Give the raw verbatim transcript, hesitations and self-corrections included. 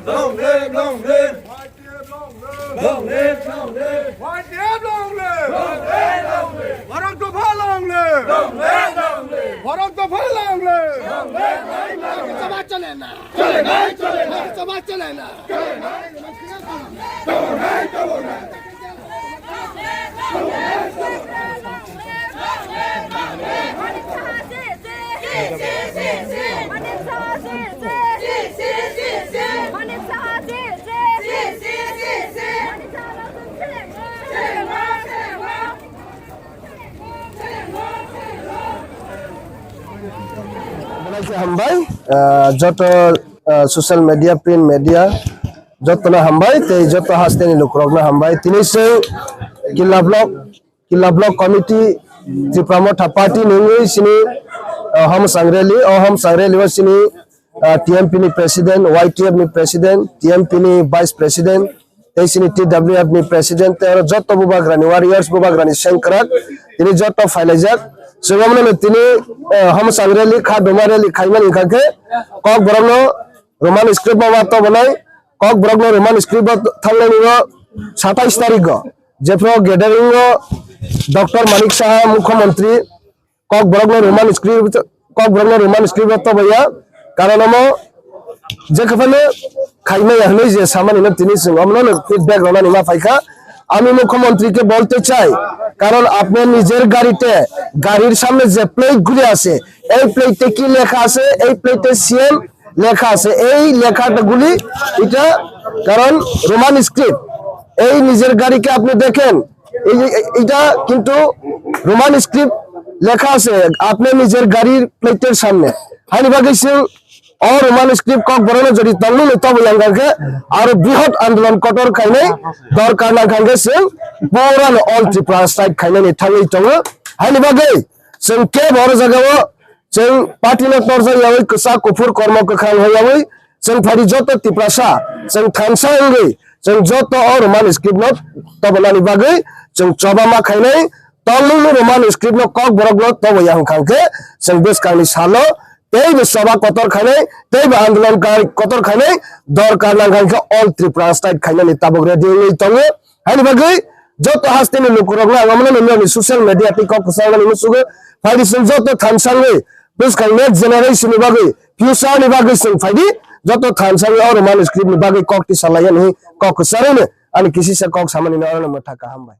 Long live, long live. Y T F long live. Long live, long live. Y T F long live. Long live, long live. Bharat Dopha long live. Long live, long live. Bharat Dopha long live. Long live, long live. Lok Sabha chole na. Chole na, chole na. Lok Sabha chole na. Chole na. Chole na, chole na. Belai khe hambai, ah, joto, ah, social media, print media, jotono hambai, tei joto hasteni lukurokno hambai. Tini se Killa Block, Killa Block Committee, Tipra Motha Party ni wngwi sini, ah, Homsang Rally, o Homsang Rally o sini, ah, T M P ni President, Y T F ni President, T M P ni Vice President, tei sini T W F ni President, tei oro joto bubagrani warriors, bubagrani sengkrak, tini joto phailaijak. Chwng omono tini, eh, Homsang Rally, kha doma rally khaimani wngkha khe, Kokborokno Roman script o watobonai, Kokborokno Roman script o thangnaini o satais tarikgo, jephru gathering o Doctor Manik Saha, Mukhyamantri, Kokborokno Roman script, Kokborokno Roman script o tobaiya, karon omo jekhe phano khaimaya hwnwi je samani no tini chwng omono feedback rwnani ma phaikha. আমি মুখ্যমন্ত্রীকে বলতে চাই, কারণ আপনার নিজের গাড়িতে, গাড়ির সামনে যে প্লেটগুলি আছে, এই প্লেটে কি লেখা আছে? এই প্লেটে সিএম লেখা আছে। এই লেখাগুলি এটা কারণ রোমান স্ক্রিপ্ট। এই নিজের গাড়িকে আপনি দেখেন, এই যে, এ-, এটা কিন্তু রোমান স্ক্রিপ্ট লেখা আছে আপনার নিজের গাড়ির প্লেটের সামনে। Haini bagwi chwng o Roman script Kokborokno jodi tongmani tobwi ang kha khe aro brihot andolon kotor khainai dorkar nang kha khe chwng purano all Tripura strike khainani thangwi tongo. Haini bagwi chwng kebo oro jagao chwng party no torjak yawi kwchak kuphur kormo kwkhwrang hai yawi chwng phaidi joto Tiprasa chwng thansa wngwi chwng joto o Roman script no tobonani bagwi chwng choba ma khainai. Tongmungno Roman script no Kokborokno tobwi ang kha khe chwng bwskangni salo teibo choba kotor khainai, teibo andolon kai kotor khainai, dorkar nang kha khe all Tripura strike khainani tabuk ready wngwi tongo. Haini bagwi joto hasteni lukurokno ang omono nini social media tei kok kwchangnani musugo phaidi chwng joto thansangwi bwskang next generation ni bagwi, future ni bagwi chwng phaidi joto thansangwi o Roman script ni bagwi kok tisa lai ani kok kwcharwino ani kisisa kok samani no orono mwthaka hambai.